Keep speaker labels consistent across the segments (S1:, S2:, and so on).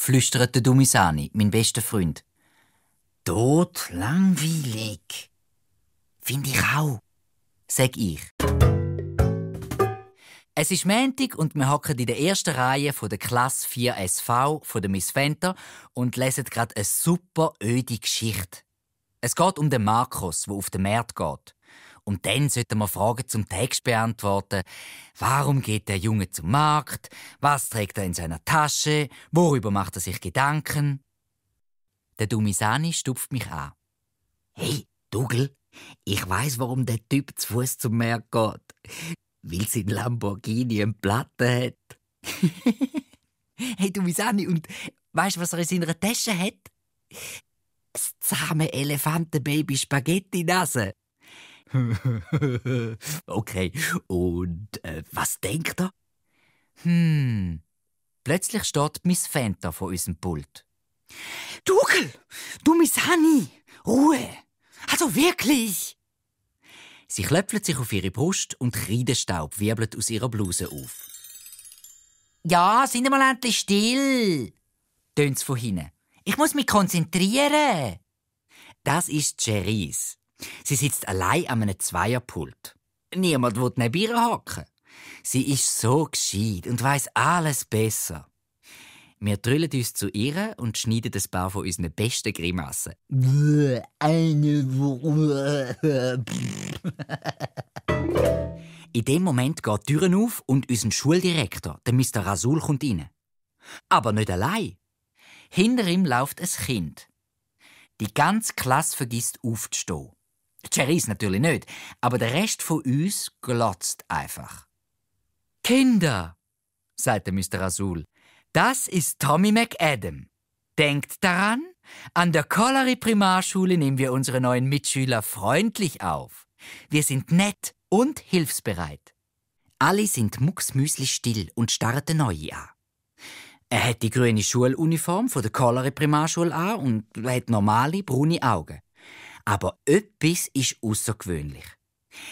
S1: flüstert der Dumisani, mein bester Freund.
S2: Tot langweilig. Finde ich auch,
S1: sag ich. Es ist Montag und wir hocken in der ersten Reihe von der Klasse 4 SV von der Miss Fenter und lesen gerade eine super öde Geschichte. Es geht um den Markus, der auf den Markt geht. Und dann sollten wir Fragen zum Text beantworten. Warum geht der Junge zum Markt? Was trägt er in seiner Tasche? Worüber macht er sich Gedanken? Der Dumisani stupft mich an.
S2: Hey, Dougal, ich weiss, warum der Typ zu Fuß zum Markt geht. Weil sein Lamborghini eine Platte hat.
S1: Hey, Dumisani, und weisst du, was er in seiner Tasche hat?
S2: Das zahme Elefantenbaby Spaghetti-Nase. Okay, und was denkt er?
S1: Plötzlich steht Miss Fenter vor unserem Pult.
S2: Dougal, Dumisani, Ruhe! Also wirklich!
S1: Sie klöpft sich auf ihre Brust und Kreidestaub wirbelt aus ihrer Bluse auf.
S2: Ja, sind mal endlich still!
S1: Tönt's von hinten.
S2: Ich muss mich konzentrieren!
S1: Das ist Cherise. Sie sitzt allein an einem Zweierpult. Niemand will neben ihr hocken. Sie ist so gescheit und weiss alles besser. Wir drüllen uns zu ihr und schneiden ein paar von unseren besten Grimassen. In dem Moment geht die Tür auf und unser Schuldirektor, der Mr. Rasul, kommt rein. Aber nicht allein. Hinter ihm läuft ein Kind. Die ganze Klasse vergisst aufzustehen. Cherise natürlich nicht, aber der Rest von uns glotzt einfach. «Kinder», sagte Mr. Rasul, «das ist Tommy McAdam. Denkt daran, an der Colliery Primarschule nehmen wir unsere neuen Mitschüler freundlich auf. Wir sind nett und hilfsbereit.» Alle sind mucksmüsli still und starren den Neuen an. Er hat die grüne Schuluniform von der Colliery Primarschule an und hat normale, braune Augen. Aber etwas ist außergewöhnlich.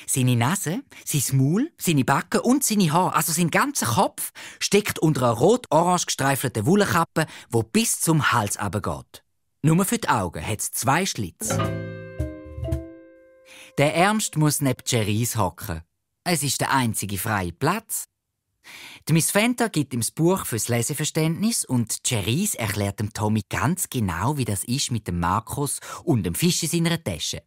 S1: Seine Nase, sein Maul, seine Backen und seine Haare, also sein ganzer Kopf, steckt unter einer rot-orange gestreifelten Wollkappe, die bis zum Hals runtergeht. Nur für die Augen hat es 2 Schlitze. Der Ernst muss neben Cherise hocken. Es ist der einzige freie Platz. Die Miss Fenter gibt ihm das Buch fürs Leseverständnis und Cherise erklärt dem Tommy ganz genau, wie das ist mit dem Markus und dem Fisch in seiner Tasche.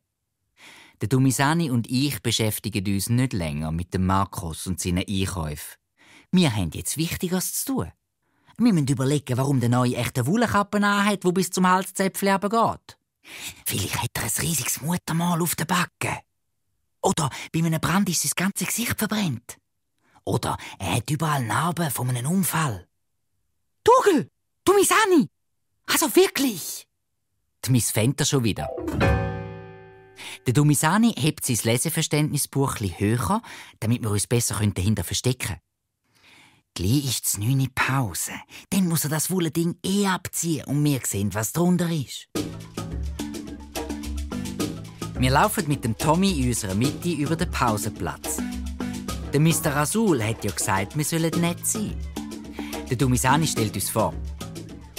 S1: Der Dumisani und ich beschäftigen uns nicht länger mit dem Markus und seinen Einkäufen. Wir haben jetzt Wichtigeres zu tun. Wir müssen überlegen, warum der neue echte Wollkappe anhat, die bis zum Halszäpfchen runtergeht.
S2: Vielleicht hat er ein riesiges Muttermal auf der Backe. Oder bei einem Brand ist sein ganzes Gesicht verbrennt. Oder er hat überall Narben von einem Unfall. Dougal, Dumisani! Also wirklich!
S1: Die Miss Fenter schon wieder. Der Dumisani hebt sein Leseverständnisbuch höher, damit wir uns besser dahinter verstecken können.
S2: Gleich ist es 9 Uhr Pause. Dann muss er das Wollending abziehen und wir sehen, was drunter ist.
S1: Wir laufen mit dem Tommy in unserer Mitte über den Pausenplatz. Der Mr. Rasul hat ja gesagt, wir sollen nett sein. Der Dumisani stellt uns vor.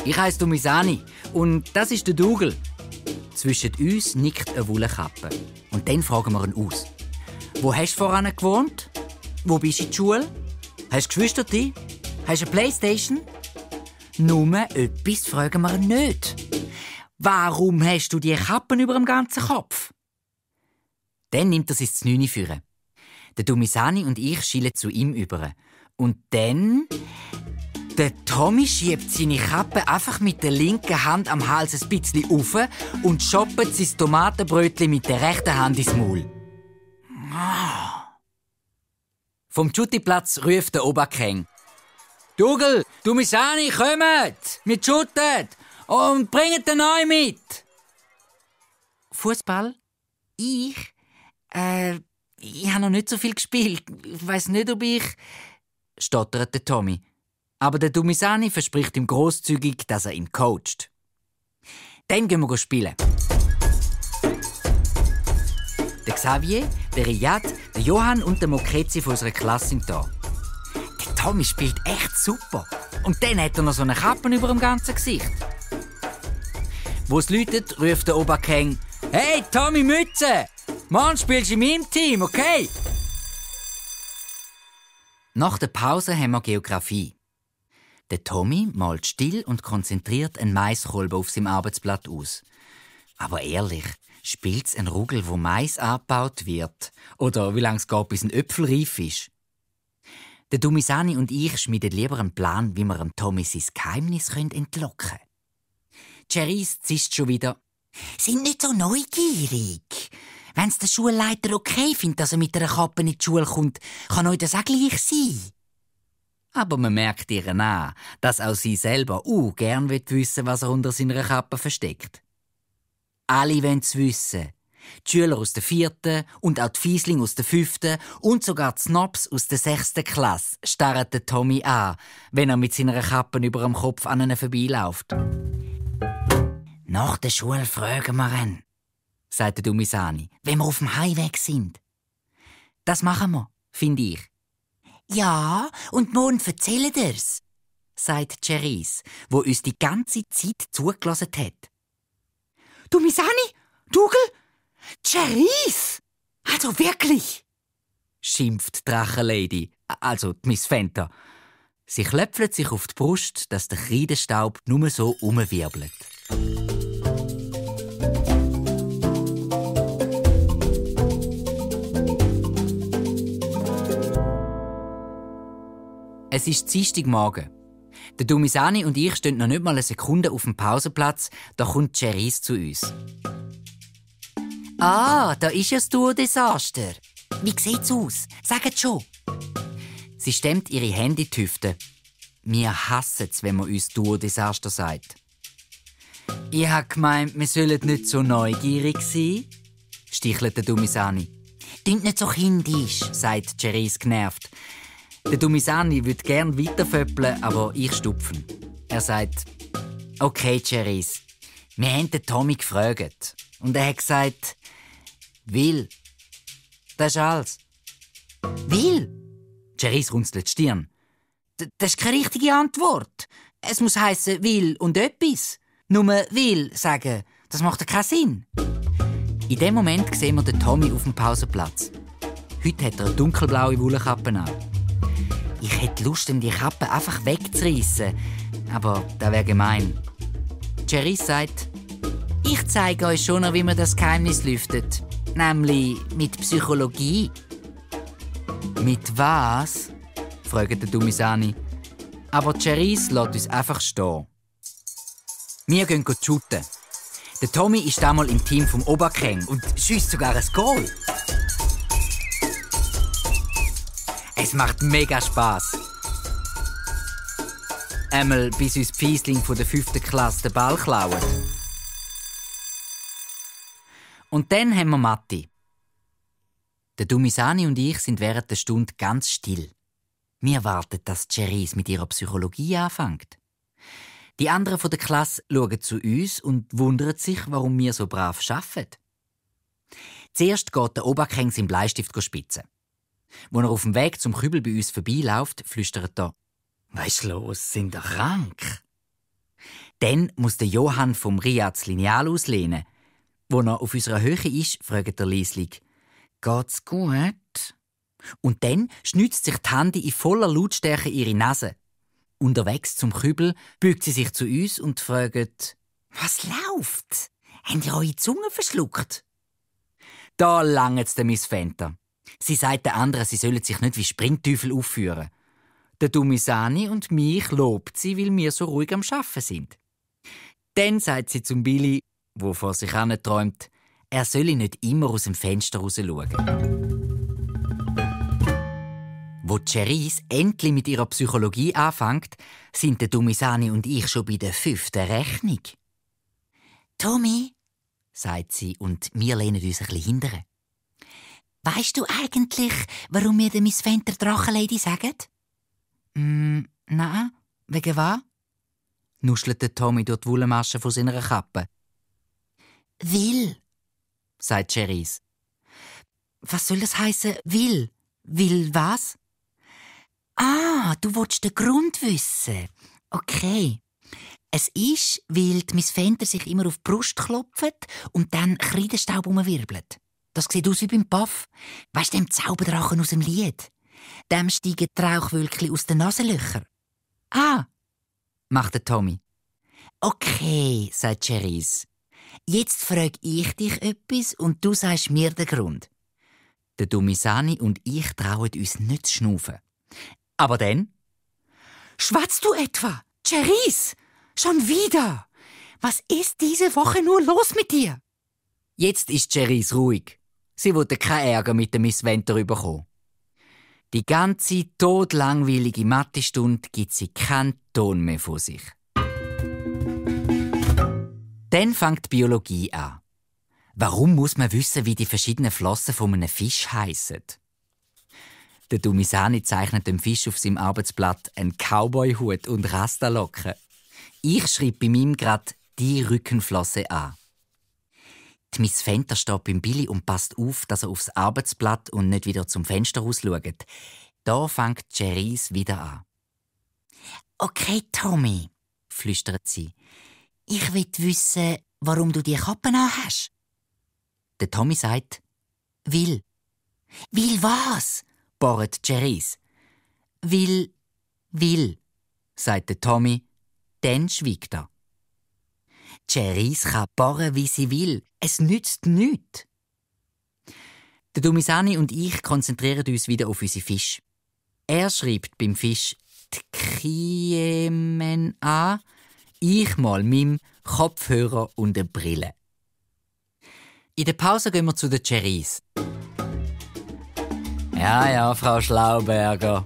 S1: Ich heiße Dumisani und das ist der Dougal. Zwischen uns nickt eine Wollkappe. Und dann fragen wir ihn aus. Wo hast du voran gewohnt? Wo bist du in der Schule? Hast du Geschwister? Hast du eine Playstation? Nur etwas fragen wir ihn nicht. Warum hast du die Kappen über dem ganzen Kopf? Dann nimmt er sich das 9 führen. Der Dumisani und ich schielen zu ihm über. Und dann... Der Tommy schiebt seine Kappe einfach mit der linken Hand am Hals ein bisschen auf und schoppt sein Tomatenbrötchen mit der rechten Hand ins Maul. Vom Schuttiplatz ruft der Oberkeng. «Dougal, Dumisani, kommt! Wir shooten! Und bringt den Neu mit!» «Fußball? Ich? Ich habe noch nicht so viel gespielt. Ich weiss nicht, ob ich...» stottert der Tommy. Aber der Dumisani verspricht ihm grosszügig, dass er ihn coacht. Dann gehen wir spielen. Der Xavier, der Riyad, der Johann und der Mokrezi von unserer Klasse sind da. Der Tommy spielt echt super. Und dann hat er noch so eine Kappe über dem ganzen Gesicht. Wo es läutet, ruft der Oberkeng: «Hey, Tommy Mütze! Morgen spielst du in meinem Team, okay?» Nach der Pause haben wir Geografie. Der Tommy malt still und konzentriert einen Maiskolben auf seinem Arbeitsblatt aus. Aber ehrlich, spielt's ein Rugel, wo Mais angebaut wird? Oder wie lange es geht, bis ein Äpfel reif ist? Der Dumisani und ich schmieden lieber einen Plan, wie wir dem Tommy sein Geheimnis entlocken können. Cherise zischt schon wieder:
S2: «Sind nicht so neugierig. Wenn's der Schulleiter okay findet, dass er mit einer Kappe in die Schule kommt, kann euch das auch gleich sein.»
S1: Aber man merkt ihr an, dass auch sie selber gern wissen will, was er unter seiner Kappe versteckt. Alle wollen es wissen. Die Schüler aus der 4. und auch die Fiesling aus der 5. und sogar die Snobs aus der 6. Klasse starren den Tommy an, wenn er mit seiner Kappe über dem Kopf an ihnen vorbeiläuft.
S2: «Nach der Schule fragen wir ihn»,
S1: sagt der Dumisani,
S2: «wenn wir auf dem Heimweg sind.»
S1: «Das machen wir, finde ich.»
S2: «Ja, und morgen erzählen dir's»,
S1: sagt Cherise, wo uns die ganze Zeit zugelassen hat.
S2: «Dumisani? Dougal? Cherise? Also wirklich?»
S1: schimpft die Drachenlady, also die Miss Fenter. Sie klöpfelt sich auf die Brust, dass der Kreidestaub nur so umwirbelt. Es ist Dienstagmorgen. Der Dumisani und ich stehen noch nicht mal eine Sekunde auf dem Pausenplatz, da kommt Cherise zu uns.
S2: «Ah, da ist ja das Duo-Desaster. Wie sieht's aus? Sagt schon.»
S1: Sie stemmt ihre Hände in die Hüfte. Wir hassen es, wenn man uns Duo-Desaster sagt. «Ich habe gemeint, wir sollen nicht so neugierig sein», stichelt der Dumisani.
S2: «Klingt nicht so kindisch»,
S1: sagt Cherise genervt. Der Dumisani würde gern weiterföppeln, aber ich stupfen. Er sagt: «Okay, Cherise, wir haben den Tommy gefragt. Und er hat gesagt: ‹Will.› Das ist alles.»
S2: «Will?»
S1: Cherise runzelt die Stirn.
S2: Das ist keine richtige Antwort. Es muss heissen «will» und etwas. Nur «will» sagen, das macht ja keinen Sinn.
S1: In dem Moment sehen wir den Tommy auf dem Pausenplatz. Heute hat er eine dunkelblaue Wollkappe an. Ich hätte Lust, ihm die Kappe einfach wegzureissen, aber das wäre gemein. Cherise sagt: «Ich zeige euch schon noch, wie man das Geheimnis lüftet. Nämlich mit Psychologie.» «Mit was?» fragt der Dumisani. Aber Cherise lässt uns einfach stehen. Wir gehen shooten. Der Tommy ist damals im Team vom Oberkeng und schießt sogar ein Goal. Es macht mega Spass. Einmal bis uns die Fiesling von der 5. Klasse den Ball klauen. Und dann haben wir Matti. Der Dumisani und ich sind während der Stunde ganz still. Wir warten, dass Cherise mit ihrer Psychologie anfängt. Die anderen von der Klasse schauen zu uns und wundern sich, warum wir so brav arbeiten. Zuerst geht der Oberkeng seinen Bleistift spitzen. Als er auf dem Weg zum Kübel bei uns vorbeiläuft, flüstert er: «Was ist los? Sind ihr krank?» Dann muss der Johann vom Riad das Lineal auslehnen. Als er auf unserer Höhe ist, fragt er leislich: «Geht's gut?» Und dann schnitzt sich die Handy in voller Lautstärke ihre Nase. Unterwegs zum Kübel beugt sie sich zu uns und fragt:
S2: «Was läuft? Habt ihr eure Zunge verschluckt?»
S1: Da langt's der Miss Fenter. Sie sagt den anderen, sie sollen sich nicht wie Springteufel aufführen. Der Dumisani und mich lobt sie, weil wir so ruhig am Arbeiten sind. Dann sagt sie zum Billy, wo vor sich hin träumt, er solle nicht immer aus dem Fenster raus schauen. Wo Cherise endlich mit ihrer Psychologie anfängt, sind der Dumisani und ich schon bei der 5. Rechnung.
S2: «Tommy»,
S1: sagt sie, und wir lehnen uns ein bisschen hindern.
S2: «Weisst du eigentlich, warum wir der Miss Fenter Drachenlady sagen?»
S1: «Nein, wegen was?» nuschelt der Tommy durch die Wollmasche von seiner Kappe.
S2: «Will»,
S1: sagt Cherise.
S2: «Was soll das heissen, will? Will was?» «Ah, du willst den Grund wissen. Okay. Es ist, weil die Miss Fender sich immer auf die Brust klopft und dann Kreidestaub umwirbelt. Das sieht aus wie beim Puff. Weisst du, dem Zauberdrachen aus dem Lied? Dem steigen die Rauchwölkchen aus den Nasenlöchern. Ah, macht der Tommy. Okay, sagt Cherise. Jetzt frage ich dich etwas und du sagst mir den Grund. Der Dumisani und ich trauen uns nicht zu schnaufen. Aber dann? Schwatzt du etwa? Cherise! Schon wieder! Was ist diese Woche nur los mit dir?
S1: Jetzt ist Cherise ruhig. Sie wollte keinen Ärger mit der Miss Venter bekommen. Die ganze todlangweilige Mathestunde gibt sie keinen Ton mehr von sich. Dann fängt die Biologie an. Warum muss man wissen, wie die verschiedenen Flossen von einem Fisch heissen? Der Dumisani zeichnet dem Fisch auf seinem Arbeitsblatt einen Cowboyhut und Rastalocken. Ich schreibe bei meinem grad die Rückenflosse an. Die Miss Fenter steht beim Billy und passt auf, dass er aufs Arbeitsblatt und nicht wieder zum Fenster rausschaut. Da fängt Cherise wieder an.
S2: Okay, Tommy, flüstert sie. Ich will wissen, warum du die Kappe anhast.
S1: Der Tommy sagt, «Will.»
S2: «Will was?»
S1: bohrt Cherise. «Will», sagt der Tommy. Dann schweigt er. Cherise kann bohren, wie sie will. Es nützt nichts. Der Dumisani und ich konzentrieren uns wieder auf unsere Fische. Er schreibt beim Fisch die Kiemen an, ich mal mit Kopfhörer und eine Brille. In der Pause gehen wir zu der Cherise. Ja, Frau Schlauberger,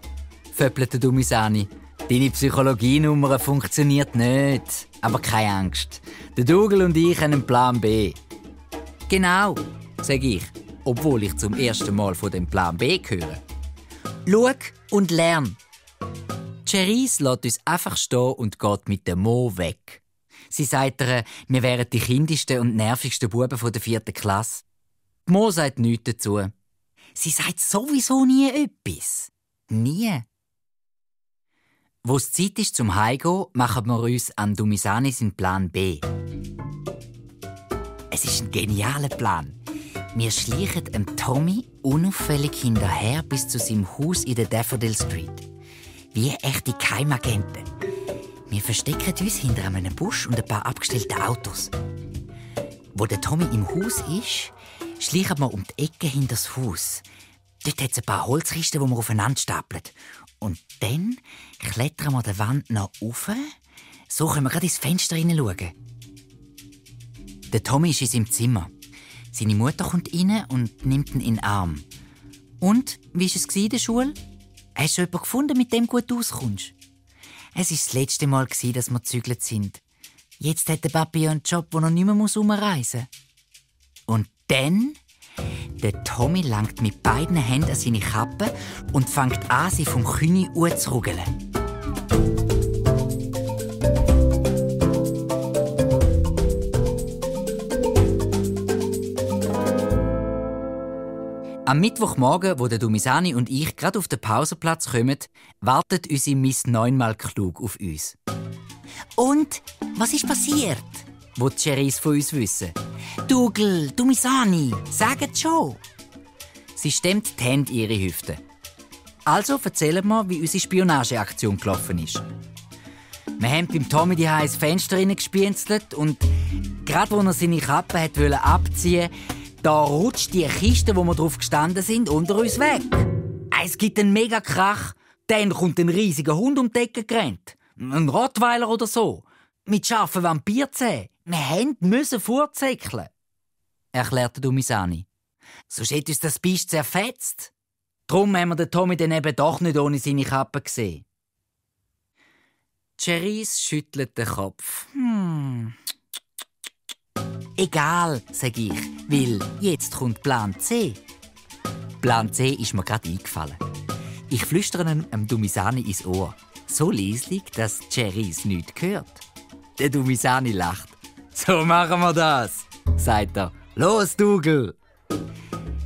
S1: föppelt der Dumisani. Deine Psychologienummer funktioniert nicht. Aber keine Angst. Der Dougal und ich haben einen Plan B. Genau, sage ich, obwohl ich zum ersten Mal von dem Plan B höre. Schau und lern. Cherise lässt uns einfach stehen und geht mit dem Mo weg. Sie sagt ihr, wir wären die kindigsten und nervigsten Buben der 4. Klasse. Die Mo sagt nichts dazu. Sie sagt sowieso nie etwas. Nie. Wo es Zeit ist zum Heimgehen, machen wir uns an Dumisani seinen Plan B. Es ist ein genialer Plan. Wir schleichen dem Tommy unauffällig hinterher bis zu seinem Haus in der Daffodil Street. Wie echte Geheimagenten. Wir verstecken uns hinter einem Busch und ein paar abgestellten Autos. Wo der Tommy im Haus ist, schleichen wir um die Ecke hinter das Haus. Dort hat es ein paar Holzkisten, die wir aufeinander stapeln. Und dann klettern wir die Wand noch rauf. So können wir gerade ins Fenster hineinschauen. Der Tommy ist in seinem Zimmer. Seine Mutter kommt rein und nimmt ihn in den Arm. Und, wie war es in der Schule? Hast du jemanden gefunden, mit dem du gut auskommst? Es war das letzte Mal, dass wir gezügelt sind. Jetzt hat der Papi einen Job, wo er nicht mehr herumreisen muss. Und dann... Der Tommy langt mit beiden Händen an seine Kappe und fängt an, sie vom Kühni anzurugeln. Am Mittwochmorgen, wo der Dumisani und ich gerade auf den Pausenplatz kommen, wartet unsere Miss 9-mal klug auf uns.
S2: Und, was ist passiert?
S1: Wo die Cherise von uns wissen.
S2: Dougal, Dumisani, sagt schon.
S1: Sie stemmt die Hände in ihre Hüfte. Also erzählen wir, wie unsere Spionageaktion gelaufen ist. Wir haben beim Tommy die heiße Fenster hineingespienzelt und gerade als er seine Kappe abziehen wollte, da rutscht die Kiste, wo wir drauf gestanden sind, unter uns weg. Es gibt einen mega Krach, dann kommt ein riesiger Hund um die Ecke gerannt. Ein Rottweiler oder so. Mit scharfen Vampirzähnen. Wir mussten vorzäckeln, erklärte Dumisani. Sonst hätte uns das Biest zerfetzt. Darum haben wir den Tommy dann eben doch nicht ohne seine Kappe gesehen. Cherise schüttelt den Kopf. Egal, sage ich, weil jetzt kommt Plan C. Plan C ist mir gerade eingefallen. Ich flüstere dem Dumisani ins Ohr. So leislich, dass Cherise nichts hört. Der Dumisani lacht. «So machen wir das», sagt er. «Los, Dougal!»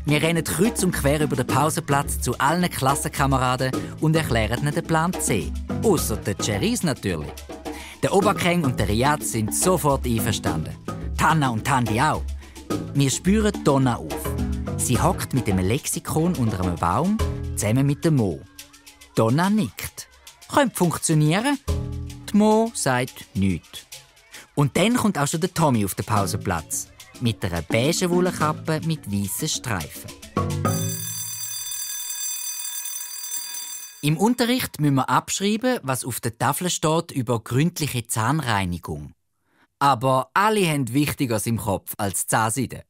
S1: Wir rennen kreuz und quer über den Pausenplatz zu allen Klassenkameraden und erklären ihnen den Plan C. Ausser der Cerise natürlich. Der Oberkeng und der Riyad sind sofort einverstanden. Tanna und Tandi auch. Wir spüren Donna auf. Sie hockt mit dem Lexikon unter einem Baum, zusammen mit dem Mo. Donna nickt. Könnte funktionieren. Die Mo sagt nichts. Und dann kommt auch schon der Tommy auf den Pausenplatz. Mit einer beigen Wollkappe mit weißen Streifen. Im Unterricht müssen wir abschreiben, was auf der Tafel steht über gründliche Zahnreinigung. Aber alle haben Wichtigeres im Kopf als Zahnseide.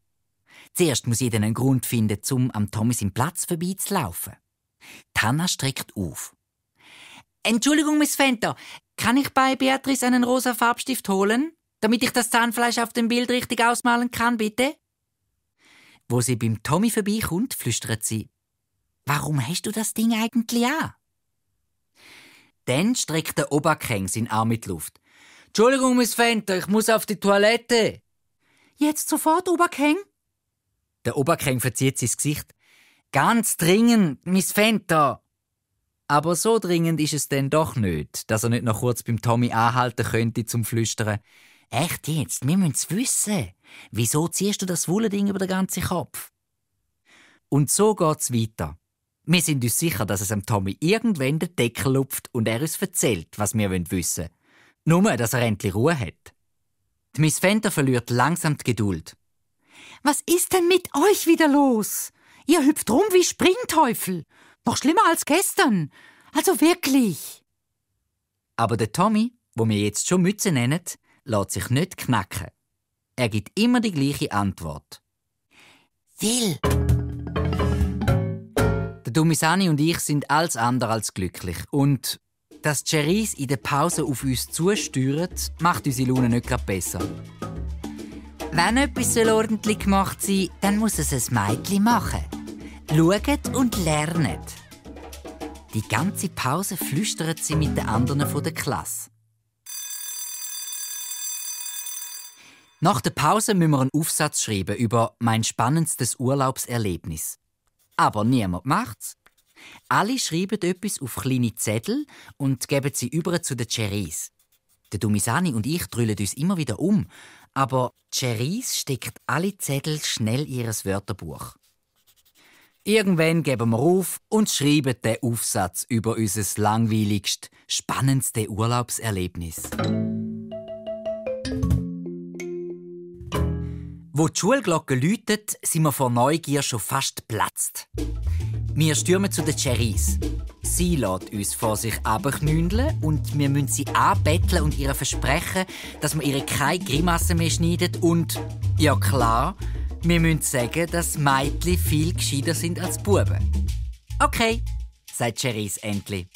S1: Zuerst muss jeder einen Grund finden, um am Tommy seinen Platz vorbeizulaufen. Tanna streckt auf. «Entschuldigung, Miss Fenter, kann ich bei Beatrice einen rosa Farbstift holen, damit ich das Zahnfleisch auf dem Bild richtig ausmalen kann, bitte?» Wo sie beim Tommy vorbeikommt, flüstert sie: «Warum hast du das Ding eigentlich an?» Dann streckt der Oberkeng seinen Arm in die Luft. «Entschuldigung, Miss Fenter, ich muss auf die Toilette.» «Jetzt sofort, Oberkeng?» Der Oberkeng verzieht sein Gesicht. «Ganz dringend, Miss Fenter.» Aber so dringend ist es denn doch nicht, dass er nicht noch kurz beim Tommy anhalten könnte zum Flüstern. «Echt jetzt? Wir müssen es wissen. Wieso ziehst du das Wollending über den ganzen Kopf?» Und so geht's weiter. Wir sind uns sicher, dass es am Tommy irgendwann den Deckel lupft und er uns erzählt, was wir wissen wollen. Nur, dass er endlich Ruhe hat. Die Miss Fenter verliert langsam die Geduld. «Was ist denn mit euch wieder los? Ihr hüpft rum wie Springteufel. Noch schlimmer als gestern. Also wirklich.» Aber der Tommy, wo wir jetzt schon Mütze nennen, lässt sich nicht knacken. Er gibt immer die gleiche Antwort.
S2: «Will.»
S1: Der Dumisani und ich sind alles andere als glücklich. Und dass Cerise in der Pause auf uns zusteuert, macht unsere Laune nicht gerade besser.
S2: Wenn etwas ordentlich gemacht sein soll, dann muss es ein Mädchen machen. Schaut und lernet.
S1: Die ganze Pause flüstert sie mit den anderen von der Klasse. Nach der Pause müssen wir einen Aufsatz schreiben über mein spannendstes Urlaubserlebnis. Aber niemand macht's. Alle schreiben etwas auf kleine Zettel und geben sie über zu der Cerise. Der Dumisani und ich drüllen uns immer wieder um, aber Cerise steckt alle Zettel schnell in ihr Wörterbuch. Irgendwann geben wir auf und schreiben den Aufsatz über unser langweiligst, spannendste Urlaubserlebnis. Wo die Schulglocke läutet, sind wir vor Neugier schon fast geplatzt. Wir stürmen zu der Cerise. Sie lässt uns vor sich runterknündeln und wir müssen sie anbetteln und ihr versprechen, dass wir ihr keine Grimassen mehr schneiden und, ja klar, wir müssen sagen, dass Mädchen viel gescheiter sind als Buben. «Okay», sagt Cerise endlich.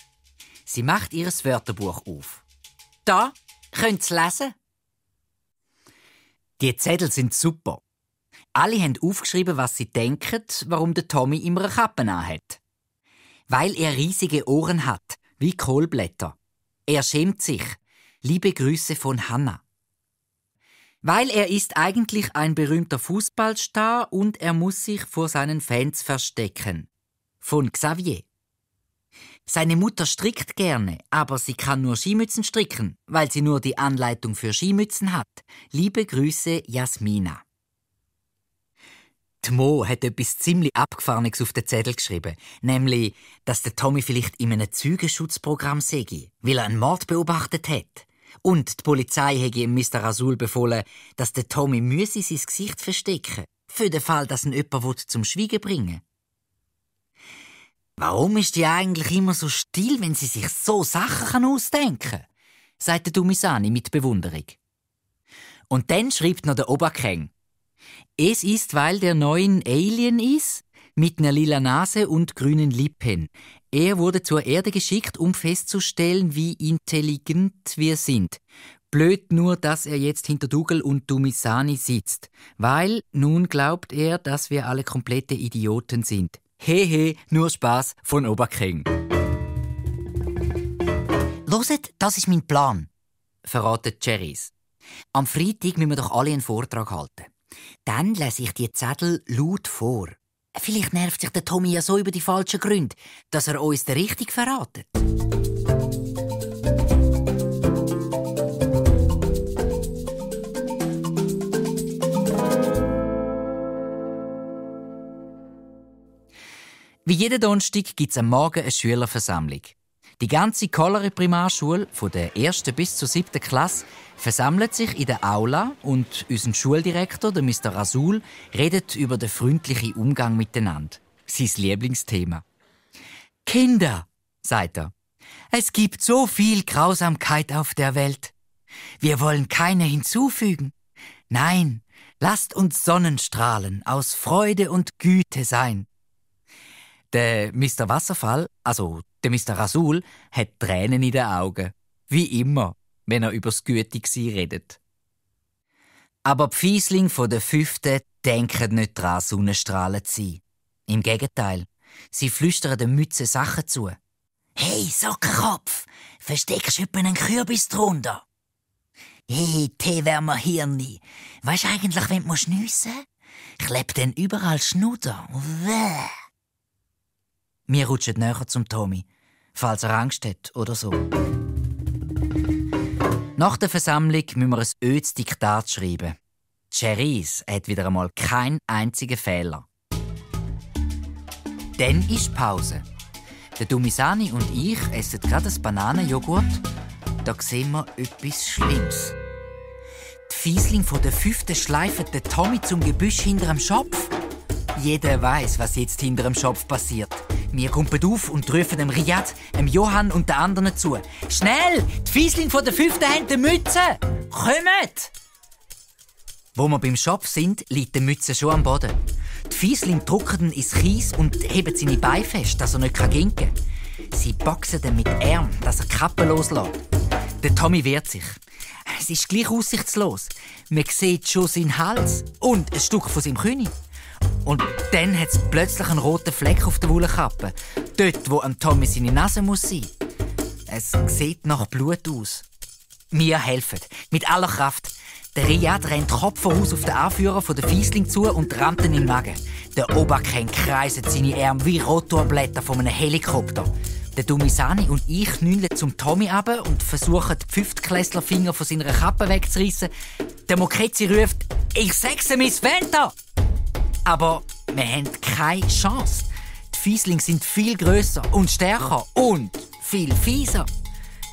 S1: Sie macht ihr Wörterbuch auf. «Da, könnt ihr lesen?» Die Zettel sind super. Alle haben aufgeschrieben, was sie denken, warum der Tommy immer eine Kappe anhat. Weil er riesige Ohren hat, wie Kohlblätter. Er schämt sich. Liebe Grüße von Hanna. Weil er ist eigentlich ein berühmter Fußballstar und er muss sich vor seinen Fans verstecken. Von Xavier. Seine Mutter strickt gerne, aber sie kann nur Skimützen stricken, weil sie nur die Anleitung für Skimützen hat. Liebe Grüße, Jasmina. Die Mo hat etwas ziemlich Abgefahrenes auf den Zettel geschrieben, nämlich, dass der Tommy vielleicht in einem Zeugenschutzprogramm sei, weil er einen Mord beobachtet hat. Und die Polizei hätte ihm Mr. Rasul befohlen, dass der Tommy müsse sein Gesicht verstecken, für den Fall, dass ihn jemand zum Schweigen bringen. «Warum ist die eigentlich immer so still, wenn sie sich so Sachen ausdenken kann?» sagt Dumisani mit Bewunderung. Und dann schreibt noch der Oberkeng: «Es ist, weil der neuen Alien ist, mit einer lila Nase und grünen Lippen. Er wurde zur Erde geschickt, um festzustellen, wie intelligent wir sind. Blöd nur, dass er jetzt hinter Dougal und Dumisani sitzt. Weil nun glaubt er, dass wir alle komplette Idioten sind. Hehe, nur Spaß von Oberkeng.»
S2: «Hört, das ist mein Plan»,
S1: verratet Cerise. «Am Freitag müssen wir doch alle einen Vortrag halten. Dann lese ich die Zettel laut vor.
S2: Vielleicht nervt sich der Tommy ja so über die falschen Gründe, dass er uns den richtig verratet.
S1: Wie jeden Donnerstag gibt es am Morgen eine Schülerversammlung. Die ganze Kolleri-Primarschule, von der 1. bis zur 7. Klasse, versammelt sich in der Aula und unser Schuldirektor, der Mr. Rasul, redet über den freundlichen Umgang miteinander. Sein Lieblingsthema. «Kinder», sagt er, «es gibt so viel Grausamkeit auf der Welt. Wir wollen keine hinzufügen. Nein, lasst uns Sonnenstrahlen aus Freude und Güte sein.» Der Mr. Wasserfall, also der Mr. Rasul, hat Tränen in den Augen. Wie immer, wenn er über das Gütigsein redet. Aber die Fiesling von der 5. denken nicht daran, Sonnenstrahlen zu sein. Im Gegenteil, sie flüstern den Mützen Sachen zu.
S2: «Hey, Sockenkopf, versteckst du einen Kürbis drunter?» «Hey, Teewärmer-Hirni, weisst du eigentlich, wenn du schnüssen musst? Klebt denn überall Schnuder. Wäh!»
S1: Wir rutschen näher zum Tommy, falls er Angst hat oder so. Nach der Versammlung müssen wir ein ödes Diktat schreiben. Cherise hat wieder einmal keinen einzigen Fehler. Dann ist Pause. Der Dumisani und ich essen gerade ein Bananenjoghurt. Da sehen wir etwas Schlimmes. Die Fiesling von der 5. schleifen den Tommy zum Gebüsch hinter dem Schopf. Jeder weiß, was jetzt hinter dem Schopf passiert. Wir kumpeln auf und rufen dem Riyad, dem Johann und den anderen zu. «Schnell! Die Fiesling von der 5. haben die Mütze! Kommt!» Wo wir beim Schopf sind, liegt die Mütze schon am Boden. Die Fiesling drücken ihn ins Kies und heben seine Beine fest, dass er nicht ginken kann. Sie boxen ihn mit Arm, dass er die Kappe loslässt. Der Tommy wehrt sich. Es ist gleich aussichtslos. Man sieht schon seinen Hals und ein Stück von seinem Knie. Und dann hat es plötzlich einen roten Fleck auf der Wollenkappe. Dort, wo am Tommy seine Nase muss sein. Es sieht nach Blut aus. Wir helfen. Mit aller Kraft. Der Riyad rennt Kopf voraus auf den Anführer der Fiesling zu und rammt ihn in den Magen. Der Oberkern kreiset seine Arme wie Rotorblätter von einem Helikopter. Der Dumisani und ich knüllen zum Tommy runter und versuchen, die 5. Finger von seiner Kappe wegzureissen. Der Mokezzi ruft: «Ich sag's, Miss Venter!» Aber wir haben keine Chance. Die Fieslinge sind viel grösser und stärker und viel fieser.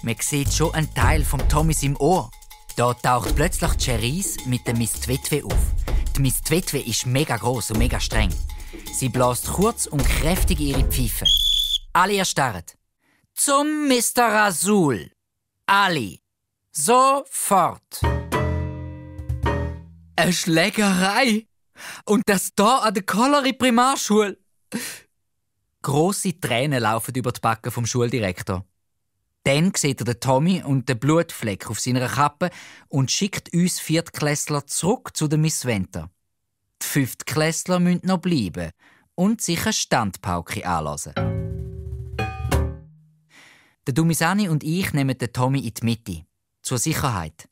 S1: Man sieht schon einen Teil vom Tommys im Ohr. Da taucht plötzlich Cherise mit der Miss Twetwe auf. Die Miss Twetwe ist mega gross und mega streng. Sie bläst kurz und kräftig ihre Pfeife. Alle erstarren. «Zum Mr. Rasul! Alle! Sofort!» Eine Schlägerei! Und das da an der Kolleri-Primarschule. Grosse Tränen laufen über die Backen vom Schuldirektor. Dann sieht er den Tommy und den Blutfleck auf seiner Kappe und schickt uns Viertklässler zurück zu der Miss Venter. Die Fünftklässler müssen noch bleiben und sich eine Standpauke anlassen. Der Dumisani und ich nehmen den Tommy in die Mitte, zur Sicherheit.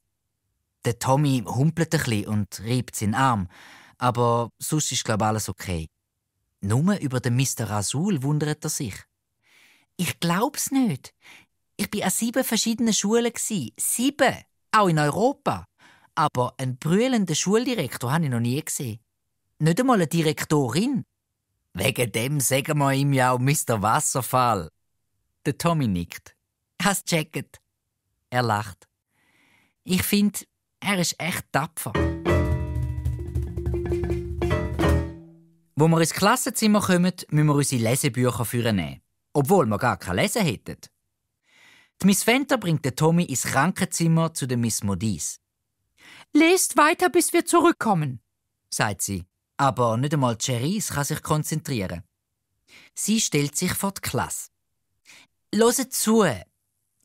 S1: Der Tommy humpelt ein bisschen und reibt seinen Arm. Aber sonst ist, glaube ich, alles okay. Nur über den Mr. Rasul wundert er sich. «Ich glaub's nicht. Ich war an 7 verschiedenen Schulen. 7! Auch in Europa. Aber einen brüllenden Schuldirektor habe ich noch nie gesehen. Nicht einmal eine Direktorin. Wegen dem sagen wir ihm ja auch Mr. Wasserfall.» Der Tommy nickt. «Hast gecheckt?» Er lacht. «Ich finde, er ist echt tapfer.» Wo wir ins Klassenzimmer kommen, müssen wir unsere Lesebücher vornehmen. Obwohl wir gar kein Lesen hätten. Die Miss Venter bringt den Tommy ins Krankenzimmer zu der Miss Modis. «Lest weiter, bis wir zurückkommen», sagt sie. Aber nicht einmal Cherise kann sich konzentrieren. Sie stellt sich vor die Klasse. «Hört zu!»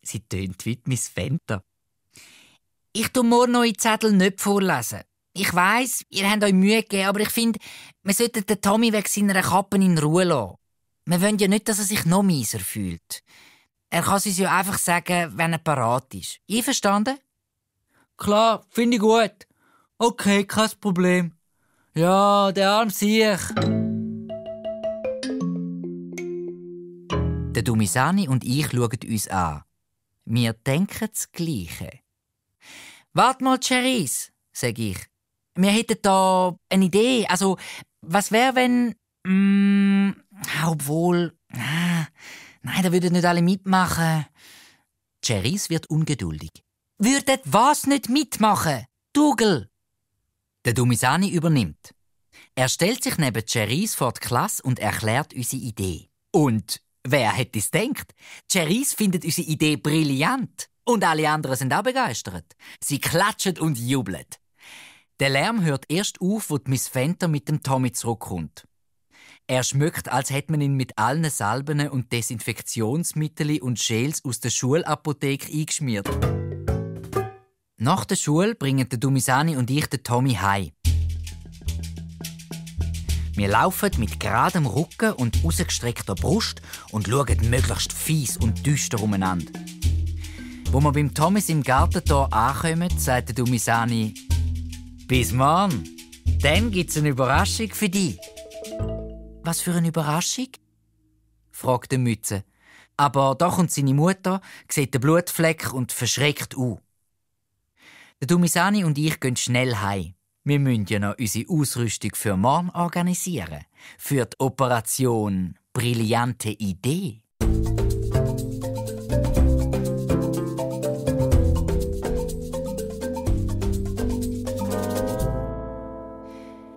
S1: Sie tönt wie die Miss Venter. «Ich tu morgen eure Zettel nicht vorlesen. Ich weiss, ihr habt euch Mühe gegeben, aber ich finde, wir sollten den Tommy wegen seiner Kappe in Ruhe lassen. Wir wollen ja nicht, dass er sich noch mieser fühlt. Er kann es uns ja einfach sagen, wenn er parat ist. Einverstanden?» «Klar, finde ich gut. Okay, kein Problem. Ja, der arme Siech.» Der Dumisani und ich schauen uns an. Wir denken das Gleiche. «Wart mal, Cherise», sage ich. «Wir hätten da eine Idee. Also, was wäre, wenn... obwohl... nein, da würden nicht alle mitmachen.» Cherise wird ungeduldig. «Würdet was nicht mitmachen? Dougal!» Der Dumisani übernimmt. Er stellt sich neben Cherise vor die Klasse und erklärt unsere Idee. Und wer hätte es gedacht? Cherise findet unsere Idee brillant. Und alle anderen sind auch begeistert. Sie klatschen und jubeln. Der Lärm hört erst auf, wo die Miss Fenter mit dem Tommy zurückkommt. Er schmeckt, als hätte man ihn mit allen Salben und Desinfektionsmitteln und Gels aus der Schulapotheke eingeschmiert. Nach der Schule bringen der Dumisani und ich den Tommy heim. Wir laufen mit geradem Rücken und ausgestreckter Brust und schauen möglichst fies und düster umeinander. Wo wir beim Thomas im Gartentor ankommen, sagt der Dumisani: «Bis morgen, dann gibt's eine Überraschung für dich.» «Was für eine Überraschung?» fragt der Mütze. Aber da kommt seine Mutter, sieht den Blutfleck und verschreckt an. Der Dumisani und ich gehen schnell heim. Wir müssen ja noch unsere Ausrüstung für morgen organisieren. Für die Operation «Brillante Idee».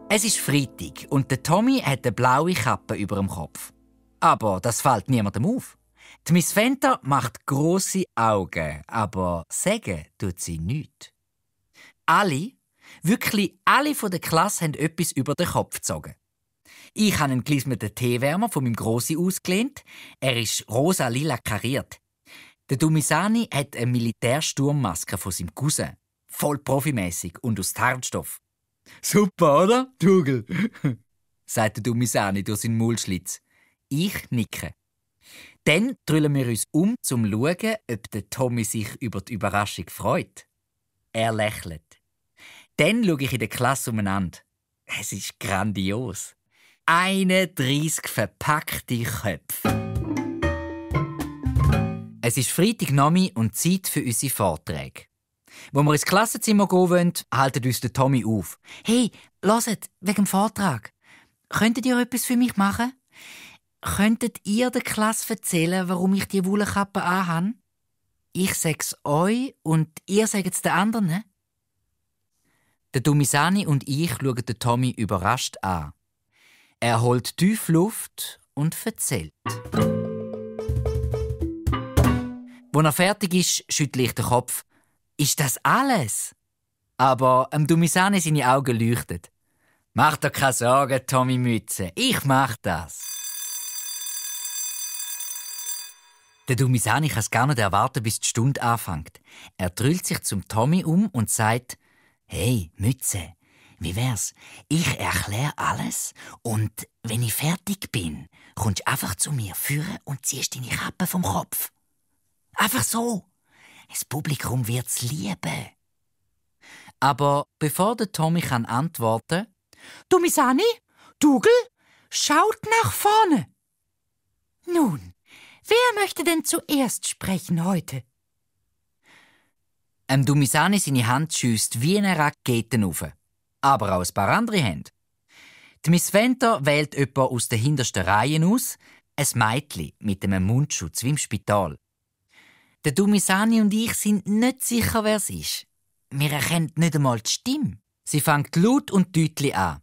S1: Es ist Freitag und der Tommy hat eine blaue Kappe über dem Kopf. Aber das fällt niemandem auf. Die Miss Fenter macht grosse Augen, aber sagen tut sie nichts. Alle, wirklich alle von der Klasse haben etwas über den Kopf gezogen. Ich habe einen gelismeten Teewärmer von meinem Grossi ausgelehnt. Er ist rosa-lila kariert. Der Dumisani hat eine Militärsturmmaske von seinem Cousin. Voll profimässig und aus Tarnstoff. «Super, oder, Dougal?» sagt der Dumisani durch seinen Maulschlitz. Ich nicke. Dann drüllen wir uns um, um zu schauen, ob der Tommy sich über die Überraschung freut. Er lächelt. Dann schaue ich in der Klasse umeinander. Es ist grandios. 31 verpackte Köpfe. Es ist Freitagnachmittag und Zeit für unsere Vorträge. Wo wir ins Klassenzimmer gehen wollen, haltet uns der Tommy auf. «Hey, hört, wegen dem Vortrag. Könntet ihr etwas für mich machen? Könntet ihr der Klasse erzählen, warum ich die Wollenkappe anhabe? Ich sag's euch und ihr sagt's den anderen?» Der Dumisani und ich schauen den Tommy überrascht an. Er holt tief Luft und erzählt. Als er fertig ist, schüttle ich den Kopf. «Ist das alles?» Aber Dumisani seine Augen leuchten. «Mach dir keine Sorgen, Tommy Mütze. Ich mach das.» Der Dumisani kann es gar nicht erwarten, bis die Stunde anfängt. Er drüllt sich zum Tommy um und sagt: «Hey, Mütze, wie wär's? Ich erkläre alles und wenn ich fertig bin, kommst du einfach zu mir führen und ziehst deine Kappe vom Kopf. Einfach so. Das Publikum wird's lieben.» Aber bevor der Tommy antworten kann: «Dumisani, Dougal, schaut nach vorne!» «Nun, wer möchte denn zuerst sprechen heute?» Dumisani seine Hand schiesst wie eine Rakete auf. Aber auch ein paar andere Hände. Die Miss Fenter wählt jemanden aus der hintersten Reihe aus, ein Mädchen mit einem Mundschutz wie im Spital. Der Dumisani und ich sind nicht sicher, wer es ist. Wir erkennen nicht einmal die Stimme. Sie fängt laut und deutlich an.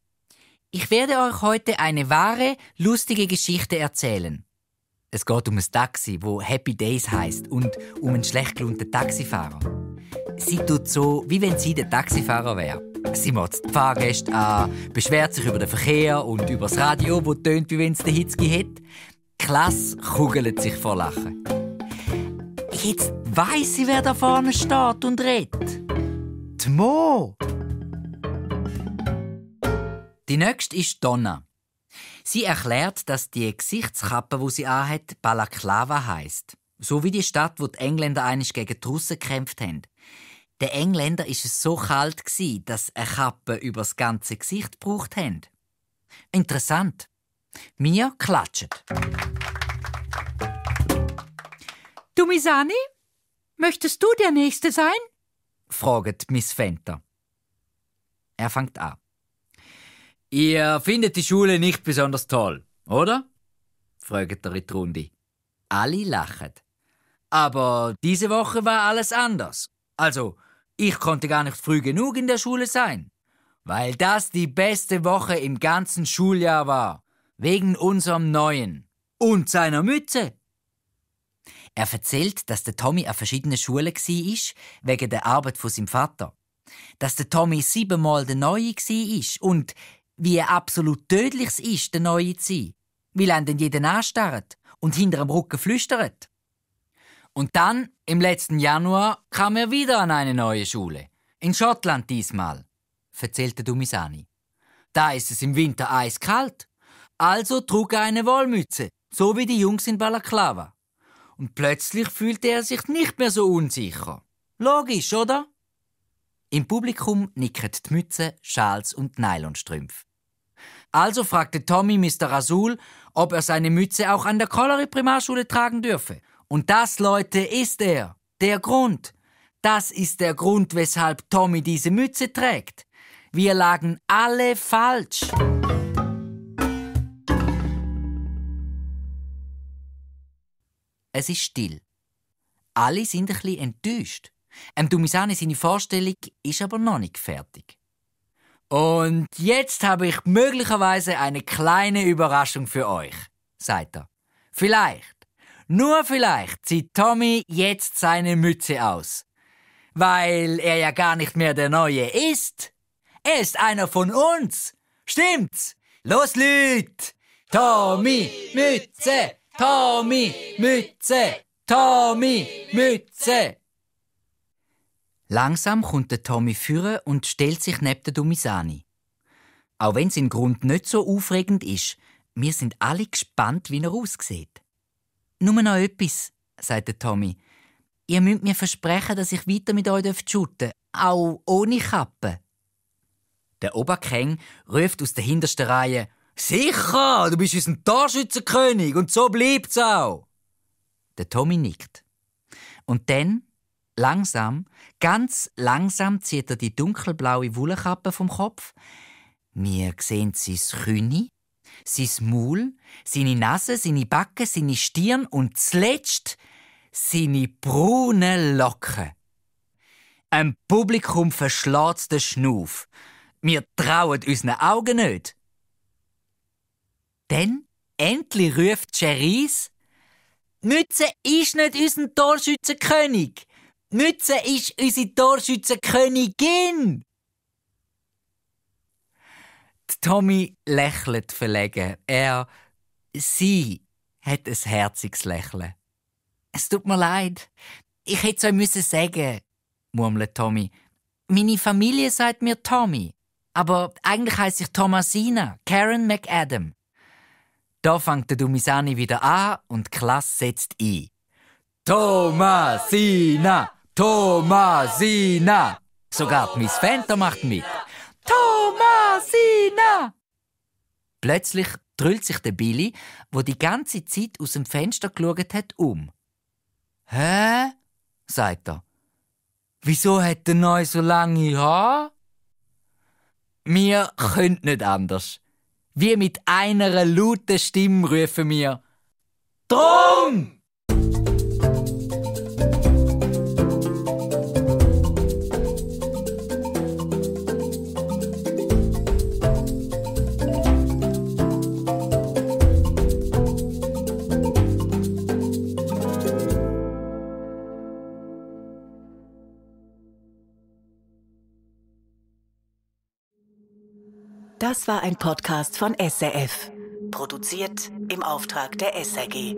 S1: «Ich werde euch heute eine wahre, lustige Geschichte erzählen. Es geht um ein Taxi, wo Happy Days heisst, und um einen schlecht gelaunten Taxifahrer. Sie tut so, wie wenn sie der Taxifahrer wäre. Sie motzt die Fahrgäste an, beschwert sich über den Verkehr und über das Radio, das tönt, wie wenn es den Hitzki hat. Die Klasse kugelt sich vor Lachen. Jetzt weiss sie, wer da vorne steht und redet. Die Mo! Die nächste ist Donna. Sie erklärt, dass die Gesichtskappe, die sie anhat, Balaklava heisst. So wie die Stadt, wo die Engländer einst gegen die Russen gekämpft haben. Den Engländern war es so kalt, dass sie eine Kappe über das ganze Gesicht gebraucht haben. Interessant. Wir klatschen. Dumisani, möchtest du der Nächste sein? Fragt Miss Fenter. Er fängt an. Ihr findet die Schule nicht besonders toll, oder? Fragt er in die Runde. Alle lachen. Aber diese Woche war alles anders. Also, ich konnte gar nicht früh genug in der Schule sein, weil das die beste Woche im ganzen Schuljahr war, wegen unserem Neuen und seiner Mütze. Er erzählt, dass der Tommy an verschiedenen Schulen war, wegen der Arbeit von seinem Vater. Dass der Tommy 7-mal der Neue war und wie absolut tödlich es ist, der Neue zu sein, weil er den jeden anstarrt und hinter dem Rücken flüstert. Und dann, im letzten Januar, kam er wieder an eine neue Schule. In Schottland diesmal, erzählte Dumisani. Da ist es im Winter eiskalt. Also trug er eine Wollmütze, so wie die Jungs in Balaklava. Und plötzlich fühlte er sich nicht mehr so unsicher. Logisch, oder? Im Publikum nicken die Mütze, Schals und Nylonstrümpfe. Also fragte Tommy Mr. Rasul, ob er seine Mütze auch an der Colliery Primarschule tragen dürfe. Und das, Leute, ist er. Der Grund. Das ist der Grund, weshalb Tommy diese Mütze trägt. Wir lagen alle falsch. Es ist still. Alle sind ein bisschen enttäuscht. Dumisani seine Vorstellung ist aber noch nicht fertig. Und jetzt habe ich möglicherweise eine kleine Überraschung für euch, sagt er. Vielleicht, nur vielleicht, zieht Tommy jetzt seine Mütze aus. Weil er ja gar nicht mehr der Neue ist. Er ist einer von uns. Stimmt's? Los, Leute! Tommy, Mütze! Tommy, Mütze! Tommy, Mütze! Langsam kommt der Tommy führen und stellt sich neben den Dumisani. Auch wenn sein Grund nicht so aufregend ist, wir sind alle gespannt, wie er aussieht. «Nur noch etwas», sagt der Tommy. «Ihr müsst mir versprechen, dass ich weiter mit euch shooten darf, auch ohne Kappe.» Der Oberkräng ruft aus der hintersten Reihe: «Sicher, du bist unser Torschützenkönig und so bleibt's auch!» Der Tommy nickt. Und dann, langsam, ganz langsam zieht er die dunkelblaue Wollkappe vom Kopf. Wir sehen sein Knie, sein Maul, seine Nase, seine Backen, seine Stirn und zuletzt seine braunen Locken. Ein Publikum verschlägt den Schnuff. Wir trauen unseren Augen nicht. Dann, endlich ruft Cherise: «Mütze ist nicht unser Torschützenkönig. Mütze ist unsere Torschützenkönigin!» Tommy lächelt verlegen. Sie hat ein herziges Lächeln. «Es tut mir leid. Ich hätte es euch sagen müssen», murmelt Tommy. «Meine Familie sagt mir Tommy. Aber eigentlich heisse ich Thomasina, Karen McAdam.» Da fängt der Dumisani wieder an und die Klasse setzt ein. «Thomasina! Thomasina!» Sogar die Miss Fenter macht mit. «Thomasina!» Plötzlich drüllt sich der Billy, wo die ganze Zeit aus dem Fenster geschaut hat, um. «Hä?» sagt er. «Wieso hat der Neu so lange Haare?» Wir können nicht anders. Wie mit einer lauten Stimme rufen wir: «Drum!»
S3: Das war ein Podcast von SRF. Produziert im Auftrag der SRG.